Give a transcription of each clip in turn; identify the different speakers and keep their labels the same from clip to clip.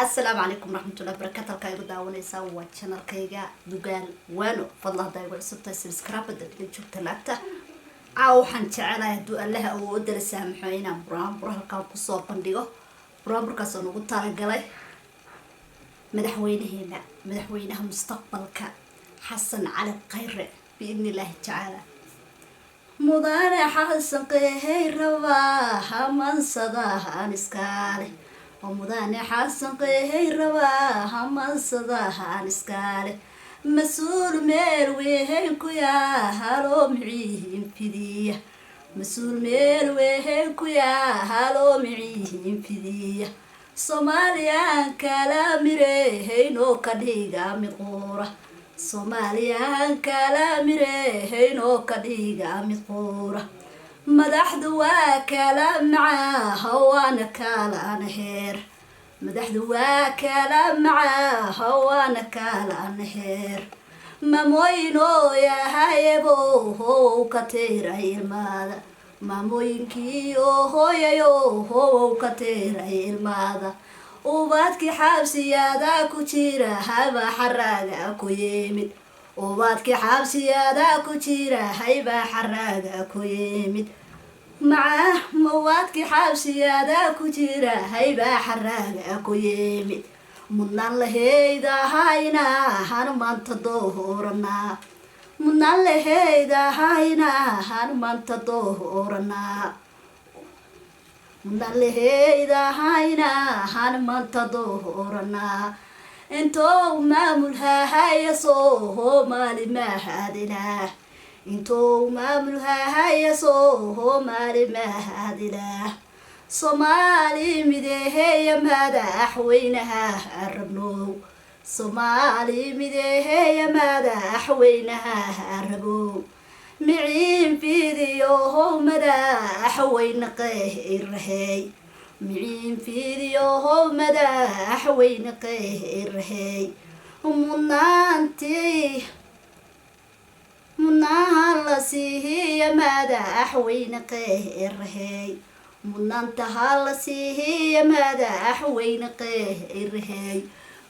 Speaker 1: Asalaamu calaykum waraxmatullahi barakatu. Halkaa igu daawanaysaa waa channelkayga Dugaal Waano. Fadla, haddaa igu cusubtahay, subscribe dadka joogta laagta. Caawa waxaan jecelahay, hadduu Allaha awoodda la saamaxo, inaan buraanbur halkaan kusoo bandhigo. Buraanburkaas oo nagu talagalay madaxweynaheena, madaxweynaha mustaqbalka, Xasan Cali Khayre, biidni illaahi tacaala. Mudane Xasan qehay rabaa hamansadahan iskale oo mudane Xasan qehay rabaa hamansadahan iskale, mas-uul meel wehen ku yaa haloo micihin fidiya, mas-uul meel wehen ku yaa haloo micihin fidiya, Soomaaliyaan kala mirehaynoo ka dhiga mid quura, Soomaaliyaan kala mirehaynoo ka dhiga mid quura. Madaxdu waa kala macaaha, waana kalana heer. Madaxdu waa kala macaaha, waana kalana heer. Maamooyinoo yahayebo how ka tiray ilmaada, maamooyinkii oo hooyayo how ka tiray ilmaada, ubaadkii xabsiyaada ku jira haba xaraaga ku yimid, ubaadkii xabsiyaada ku jira hayba xaraaga ku yimid, maca mawaadkii xabsiyaada ku jira hayba xaraaga ku yimid. Mudnaan laheydahayna han maanta dooranaa, mudnaan laheydahayna han maanta dooranaa, mudnaan laheydahayna han maanta dooranaa. Intou maamul hahaya Soomaali mahadilaah, intou maamul hahaya Soomaali mahadilaah, Soomaali mideeheya madaxweynaha rabnow, Soomaali mideeheya madaxweynaha rabow, miciin fiidiyohow madaxweyne qeyrahey, miciin fiidiyohow madaxweyne qeyrahey. Mudnaantii mudnaha la siihiya madaxweyne qeyrahey, mudnaanta ha la siihiya madaxweyne qeyrahey.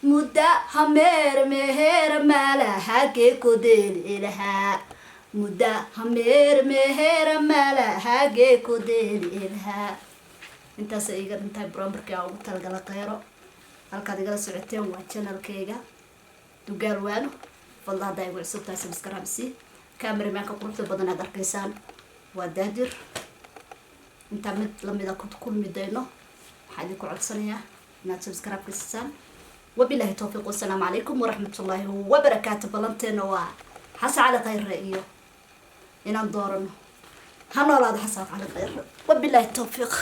Speaker 1: Mudda hameer meheer maalahagee kodeelilahaa, mudda hameer meheer maalahagee kodeelilahaa. Intaasa iiga dhintahay buraanburkii aan ugu talagala Kheyro. Halkaad igala socoteen waa channelkayga Dugaal Waano. Fadla, haddaa igu cusub tahay, subscribe si. Cameramanka quruxda badan aad arkaysaan waa Daadir. Intaa mid lamida ku kulmi dayno, waxaa idinku codsanayaa inaad subscribe ka siisaan. Wabilahi towfiiq, wasalaamu calaykum waraxmatullaahi wabarakaatu. Ballanteena waa Xasan Cali Khayre iyo inaan doorano. Ha noolaado Xasan Cali Khayre. Wabilaahi towfiiq.